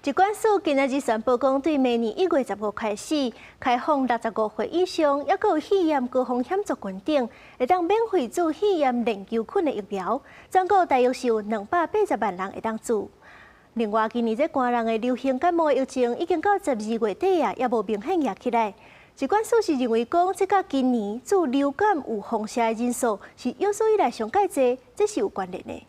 疾管署今仔日宣布講，對明年1月15開始，開放65歲以上，猶閣有肺炎高風險族群等，會當免費注肺炎鏈球菌的疫苗，總共大約是有280萬人會當注。另外，今年這寒人的流行感冒疫情已經到12月底啊，猶無明顯掖起來。疾管署是認為講，這佮今年注流感有放射的人數是有史以來上蓋濟，這是有關聯的。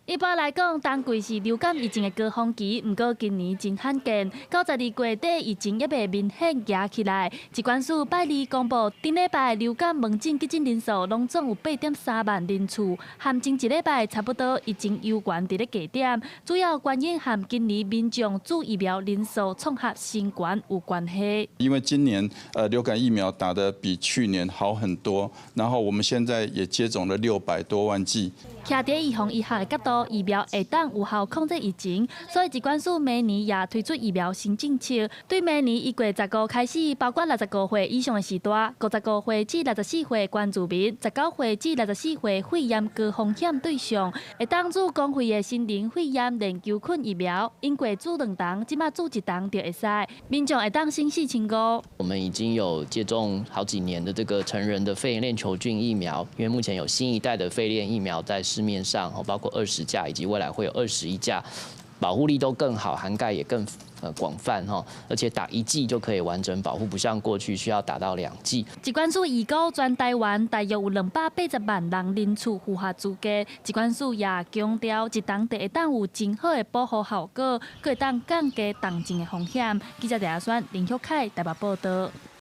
一般來講，冬季是流感疫情的高峰期，毋過今年真罕見，到12月底疫情猶未明顯夯起來。疾管署拜二公布，頂禮拜流感門診急診人數攏總有8.3萬人次，和前一禮拜差不多，疫情猶原佇咧低點。主要原因和今年民眾注疫苗人數創下新高有關係。因為今年流感疫苗打得比去年好很多，然後我們現在也接種了600多萬劑。徛佇預防醫學的角度，疫苗會當有效控制疫情，所以疾管署明年也推出疫苗新政策。對明年1月15開始，包括65歲以上的序大、55歲至64歲原住民、19歲至64歲肺炎高風險對象，會當注公費的成人肺炎鏈球菌疫苗，經過注兩針，這馬注一針就會使，民眾會當省4500。我們已經有接種好幾年的這個成人的肺炎鏈球菌疫苗，因為目前有新一代的肺鏈疫苗在市面上，包括20價以及未來會有21價，保護力都更好，涵蓋也更廣泛哈，而且打一劑就可以完整保護，不像過去需要打到兩劑。疾管署預估全台灣大約有280萬人人次符合資格。疾管署也強調，一針就會當有真好的保護效果，閣會當降低重症的風險。記者陳亞軒、林旭凱台北報道。